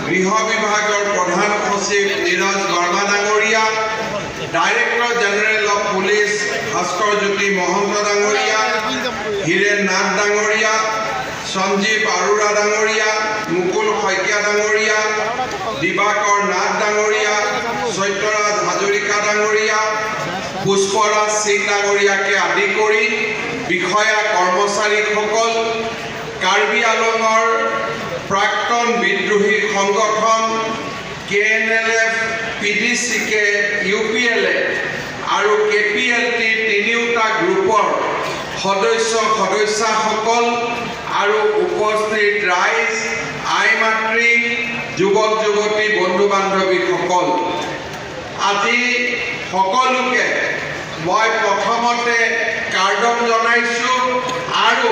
গৃহ বিভাগৰ প্ৰধান সচিব নীৰজ বাৰ্মা ডাঙৰীয়া, director general of police Bhaskar Jyoti Mahanta ডাঙৰীয়া, হীৰেণ নাথ ডাঙৰীয়া, সঞ্জীৱ আৰোৰা ডাঙৰীয়া, মুকুল শইকীয়া ডাঙৰীয়া, দিবাকৰ নাথ ডাঙৰীয়া, সত্যৰাজ হাজৰিকা ডাঙৰীয়া, পুষ্পৰাজ সিং ডাঙৰীয়াকে আদি কৰি বিষয়া কৰ্মচাৰীসকল, কাৰ্বি আলঙৰ প্ৰাক্তন বিদ্ৰোহী সংগঠন কেএনএলএফ, পিডিচিকে, ইউপিএলএ আৰু কেপিএলটি তিনিওটা গ্ৰুপৰ সদস্য সদস্যাসকল আৰু উপস্থিত ৰাইজ, আই মাতৃ, যুৱক যুৱতী, বন্ধু বান্ধৱীসকল, আজি সকলোকে মই প্ৰথমতে কাৰ্ডম জনাইছোঁ আৰু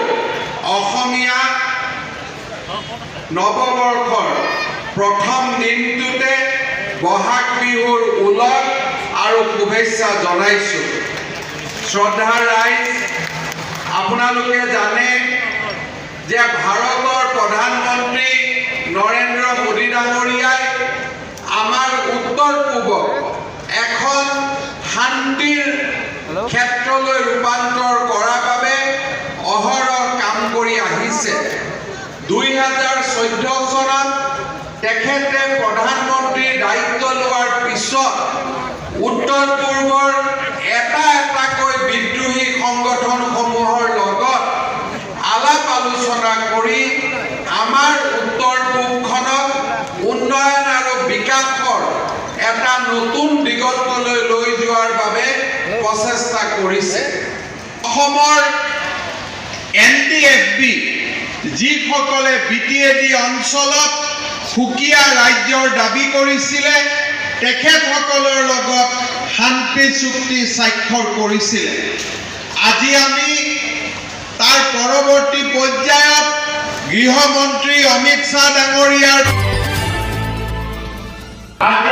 অসমীয়া নৱবৰ্ষৰ প্ৰথম দিনটোতে বহাগ বিহুৰ ওলগ আৰু শুভেচ্ছা জনাইছোঁ। শ্ৰদ্ধাৰ ৰাইজ, আপোনালোকে জানে যে ভাৰতৰ প্ৰধানমন্ত্ৰী নৰেন্দ্ৰ মোদী ডাঙৰীয়াই আমাৰ উত্তৰ পূবক এখন শান্তিৰ ক্ষেত্ৰলৈ ৰূপান্তৰ কৰাৰ বাবে অহৰহ কাম কৰি আহিছে। 2014 চনত তেখেতে প্ৰধানমন্ত্ৰীৰ দায়িত্ব লোৱাৰ পিছত উত্তৰ পূৰ্বৰ এটা এটাকৈ বিদ্ৰোহী সংগঠনসমূহৰ লগত আলাপ আলোচনা কৰি আমাৰ উত্তৰ পূবখনক উন্নয়ন আৰু বিকাশৰ এটা নতুন দিগন্তলৈ লৈ যোৱাৰ বাবে প্ৰচেষ্টা কৰিছে। অসমৰ এনডিএফবি যিসকলে বিটিএডি অঞ্চলত সুকীয়া ৰাজ্যৰ দাবী কৰিছিলে, তেখেতসকলৰ লগত শান্তি চুক্তি স্বাক্ষৰ কৰিছিলে। আজি আমি তাৰ পৰৱৰ্তী পৰ্যায়ত গৃহমন্ত্ৰী অমিত শ্বাহ ডাঙৰীয়াৰ আজি